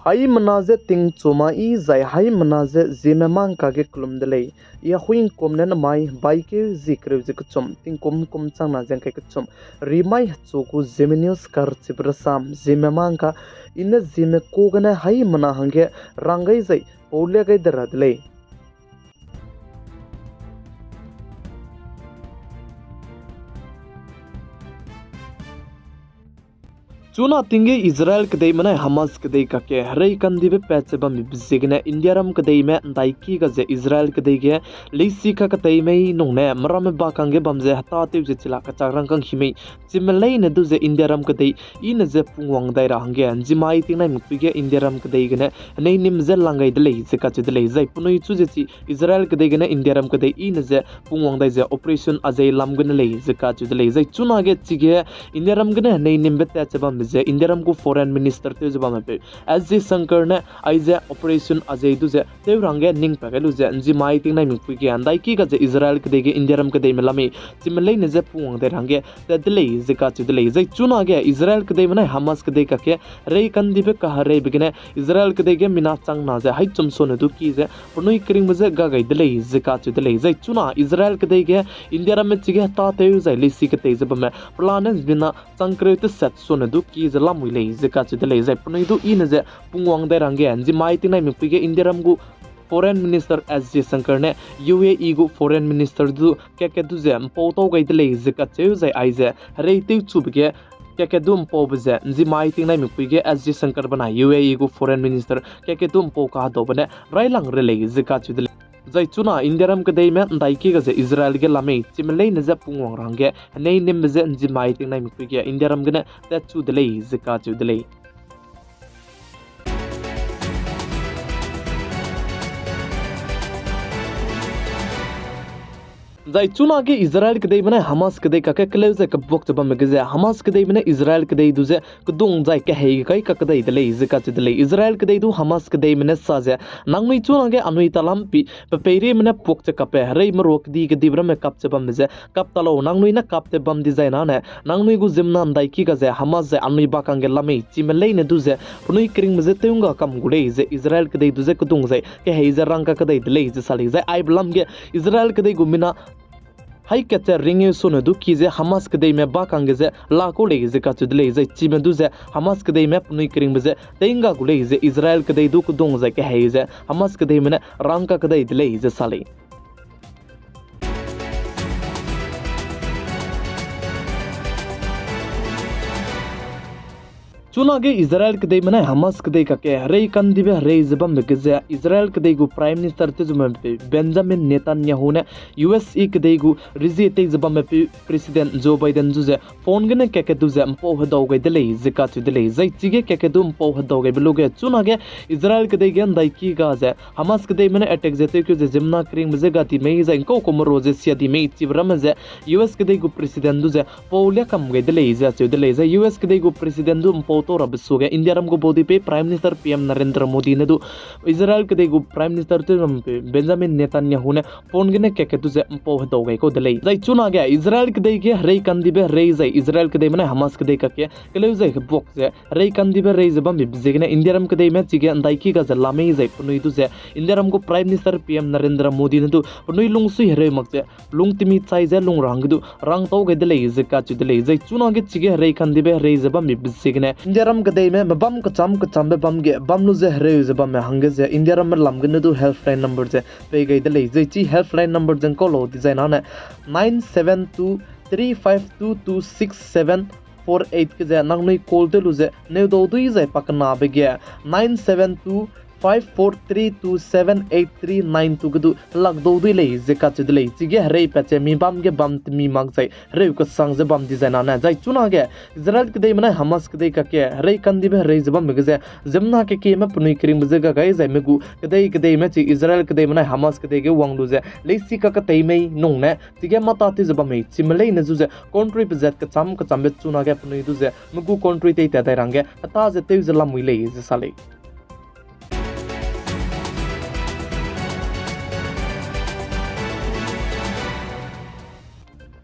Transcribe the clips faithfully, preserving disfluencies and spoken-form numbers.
Haimena je tingchuma i zai haimena je Zeme mangka ge kelum de lei. I Ahuingkum ne namai baikeu zi kereu ze kechum, tingkum kum changna ze ngkai kechum, rimai hechu gu Zeme News karchibe rasam, Zeme mangka, i ne Zeme ku gene haimena hangge rang gai zai paulia gai de ra de lei. Chuna ting ge Israel kedeime nai Hamas kedei kakge herei kandibe pat ze bambe ziegene Indiaram kedeime ndaiki ga ze Israel kedei ge leisi kaketei mei nung ne meramme bakangge bam ze hetatew ze chila kechak rangkâng hi mei. Chime leine du ze Indiaram kedei i ne ze pungwang dai ra hangge nzimai tingnai mipui ge Indiaram kedei gene henei nim ze lang gai de lei ze kacheu de lei. Zai penui chu ze chi Israel kedei gene Indiaram kedei i ne ze pungwang dai ze Operation Ajay lam gene lei ze kacheu de lei. Zai chunage chige Indiaram gene henei nimbe tat ze bambe ze Indiaram gu Foreign Minister tew ze bamme peu S Jaishankar ne aize Operation Ajay du ze tew ra hangge ning pa gai lu ze nzimai tingnai mipui ge ndaiki ga ze Israel kedei ge Indiaram kedeime lamei chime leine ze pungwang dai ra hangge tat de lei ze kacheu de lei. Zai chunage Israel kedeime nai Hamas kedei kakge herei kandibe kahereibe gene Israel kedei ge mina changna ze haichum sone du ki ze penui keringbe je ga gai de lei ze kacheu de lei. Zai chuna Israel kedei ge Indiaramme chige hetatew zai leisi ketei ze bamme pelane mina chang kereu teset sone du ki ze lamui lei ze kacheu de lei. Zai penui du i ne ze pungwang dai ra hangge nzimai tingnai mipui ge Indiaram gu Foreign Minister S Jaishankar ne U A E gu Foreign Minister du kakge du ze mpau tau gai de lei ze kacheu zai aize herei tewchube ge kakge du mpaube ze nzimai tingnai mipui ge S Jaishankar benai U A E gu Foreign Minister kakge du mpau kahedaube ne railang re lei ze kacheu de lei. Zai chuna Indiaram kedeime ndaiki ga ze Israel ge lamei chime leine ze pungwang ra hangge henei nimbe ze nzimai tingnai mipui ge Indiaram gene tatchu de lei ze kacheu de lei. Zai chunage Israel kedeime nai Hamas kedei kakge keleu ze kebuak ze bamme ge ze Hamas kedeime ne Israel kedei du ze kedung zai kehei gai kakedei de lei ze kacheu de lei. Israel kedei du Hamas kedeime ne sa ze, nangnui chunage anui talam pi pe peireime ne puak ze kappe herei merua kedi kedibe ramme kap ze bamme ze kap ta lau, nangnui ne kap te bam dizai nane nangnui gu ziemmena ndaiki ga ze Hamas zai anui bakangge lamei chime leine du ze penui keringbe je tew ngga kam gu lei ze Israel kedei du ze kedung zai kehei ze rang kakedei de lei ze sa lei. Zai aibe lam ge Israel kedei gu mina hai kat ze ringeu sone du ki ze Hamas kedeime bakangge ze la kau lei ze kacheu de lei. Zai chime du ze Hamas kedeime penui keringbe je tei ngga gu lei ze Israel kedei du kedung zai kehei ze Hamas kedeime ne rang kakedei de lei ze sa lei. Chunage Israel kedeime nai Hamas kedei kakge herei kandibe herei ze bambe ge ze Israel kedei gu Prime Minister tew ze bamme peu Benjamin Netanyahu ne U S A kedei gu rezie tei ze bamme peu President Joe Biden zu ze phone gene kakge du ze mpau hedau gai de lei ze kacheu de lei. Zai chige kakge du mpau hedau gaibe luge chunage Israel kedei ge ndaiki ga ze Hamas kedeime ne attack ze tewkeu ze ziemmena keringbe je ga di mei zai ngkau kau merua ze sia di mei chibe ramme ze U S kedei gu President du ze pau lia kam gai de lei ze acheu de lei. Zai U S kedei gu President du mpau tau rabe suage Indiaram gu baudipeu Prime Minister P M Narendra Modi ne du Israel kedei gu Prime Minister tew ze bamme peu Benjamin Netanyahu ne phone gene kakge du ze mpau hedau gai kau de lei. Zai chunage Israel kedei ge herei kandibe herei zai Israel kedeime nai Hamas kedei kakge keleu zai hebuak ze herei kandibe herei ze bambe ziegene Indiaram kedeime chige ndaiki ga ze lamei zai penui du ze Indiaram gu Prime Minister P M Narendra Modi ne du penui lungsui hereu mak ze lungtemi chai ze lung ra hangge du rangtau gai de lei ze kacheu de lei. Zai chunage chige herei kandibe herei ze bambe ziegene Indiaram kedeime mebam kecham kechambe bam ge bam lu ze hereu ze bamme hangge ze Indiaramme lam gene du helpline number ze pei gai de lei. Zai chi helpline number ze ngkau lau dizai nane nine seven two three five two two six seven four eight ke ze nangnui call tew lu ze neudau dui zai pakenabe ge nine seven two five four three two seven eight three nine two ke du lakdau dui lei ze kacheu de lei. Chige herei pat ze mi bam ge bam temi mak zai hereu kesang ze bam dizai nane zai chunage Israel kedeime nai Hamas kedei kakge herei kandibe herei ze bambe ge ze ziemmena kekieme penui keringbe je ga gai zai me gu kedei kedeime chi Israel kedeime nai Hamas kedei ge wang lu ze leisi kaketei mei nung ne chige mata tew ze bam mei chime leine zu ze country pezat kecham kechambe chunage penui du ze me gu country tei tat dai ra hangge heta ze tew ze lamui lei ze sa lei.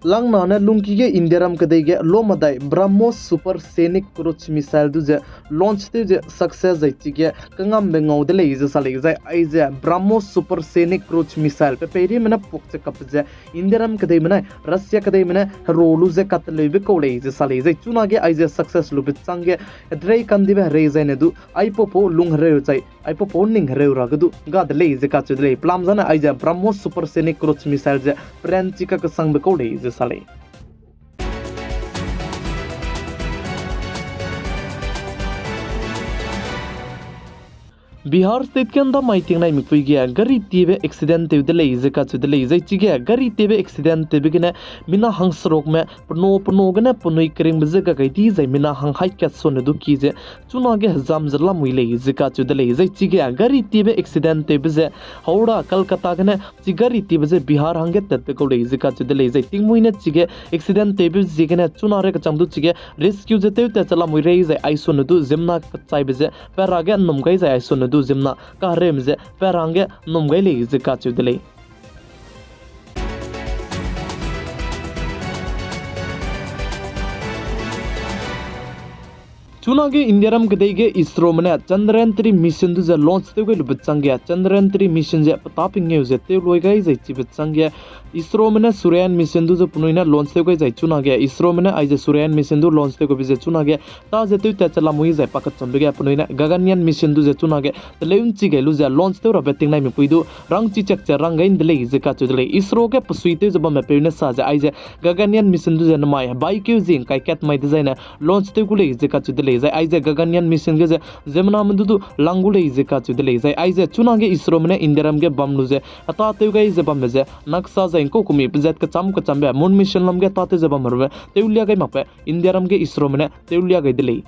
Langna ne lungki ge Indiaram kedei ge lomedai BrahMos supersonic cruise missile du ze launch tew ze success zai chige kangambe ngau de lei ze sa lei zai aize BrahMos supersonic cruise missile pe peirime ne puak ze kap ze Indiaram kedeime ne Russia kedeime ne hero lu ze kateleube kau lei ze sa lei zai chunage aize success lube changge hedrei kandibe herei zaine du aipaupau lung hereu zai aipaupau ning hereu ra ge du ga de lei ze kacheu de lei. Pelam zane aize BrahMos supersonic cruise missile ze peranchi kakesangbe kau lei ze sa lei. Bihar State ge ndamai tingnai mipui ge gari tiebe accident tew de lei ze kacheu de lei. Zai chige gari tiebe accident tewbe gene mina hangserukme peno peno gene penui keringbe je ga gai di zai mina hang hai kat sone du ki ze chunage hezam ze lamui lei ze kacheu de lei. Zai chige gari tiebe accident tewbe ze Howrah, Kolkata gene chi gari tiebe ze Bihar hangge tatbe kau lei ze kacheu de lei. Zai tingmuî ne chige accident tewbe ziegene chuna re kecham du chige rescue ze tewtat ze lamui rei zai aisone du ziemmena kechaibe ze pe ra hangge nnum gai zai aisone du ziemmena kahereume ze pe ra hangge nnum gai lei ze kacheu de lei. Chunage Indiaram kedei ge ISROme ne Chandrayaan three mission du ze launch tew gai lube changge Chandrayaan three mission ze petâ pengeu ze tew lui gai zai chibe changge ISROme ne Suryayaan mission du ze penui ne launch tew gai zai chunage ISROme ne aize Suryayaan mission du launch tew gabe ze chunage ta ze tewtat ze lamui zai pakechumbe ge penui ne Gaganyaan mission du ze chunage teleu nchi gai lu ze launch tew rabe tingnai mipui du rangchi chak ze rang gai nde lei ze kacheu de lei. ISRO ge pesui tew ze bamme peu ne sa ze aize Gaganyaan mission du ze nemai hebaikeu zi ngkai kat mai dezaine launch tew gu lei ze kacheu de lei. Zai aize Gaganyaan mission ge ze ziemmename du du lang gu lei ze kacheu de lei. Zai aize chunage ISROme ne Indiaram ge bam lu ze hetâ tew gai ze bambe ze NASA zai ngkau kumi pezat kecham kechambe moon mission lam ge tâtew ze bamrabe tewlia gai makbe Indiaram ge ISROme ne tewlia gai de lei.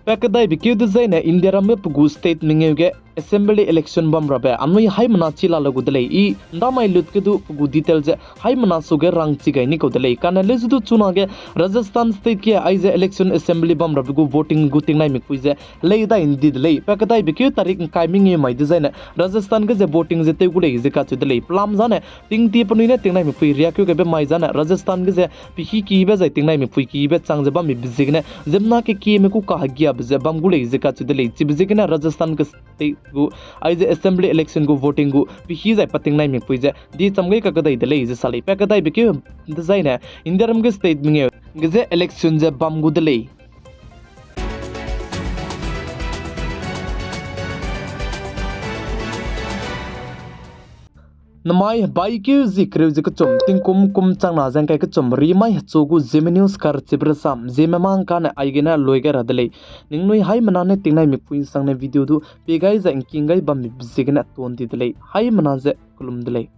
Pakedaibekeu dezaine Indiarambe pe gu state mengeu ge assembly election bamrabe anui haimena chi la le gu de lei. I ndamai lut ge du pe gu detail ze haimena suge rangchi gai ni kau de lei. Kane leuze du chunage Rajasthan state ge aize election assembly bamrabe gu voting gu tingnai mipui ze helei dai ndi de lei. Pakedaibekeu tarik ngkai mengeu mai dezaine Rajasthan ge ze voting ze tew gu lei ze kacheu de lei. Pelam zane tingtie penui ne tingnai mipui riakeu gaibe mai zane Rajasthan ge ze pehî kibe zai tingnai mipui kibe chang ze bammibe ziegene ziemmena kekieme ku kahegiabe ze bam gu lei ze kacheu de lei. Chibe ziegene Rajasthan ge state gu aize assembly election gu voting gu pehî zai pa tingnai mipui ze dicham gai kakadai de lei ze sa lei. Pakedaibekeu dezaine Indiaram ge state mengeu ge ze election ze bam gu de lei. Nemai hebaikeu zi kereu ze kechum, tingkum kum changna ze ngkai kechum, rimai hechu gu Zeme News karchibe rasam, Zeme mangkane aigene lui gai ra de lei. Ningnui haimena ne tingnai mipui nsangne video du pie gai zai ngking gai bammibe ziegene ton di de lei. Haimena ze kelum de lei.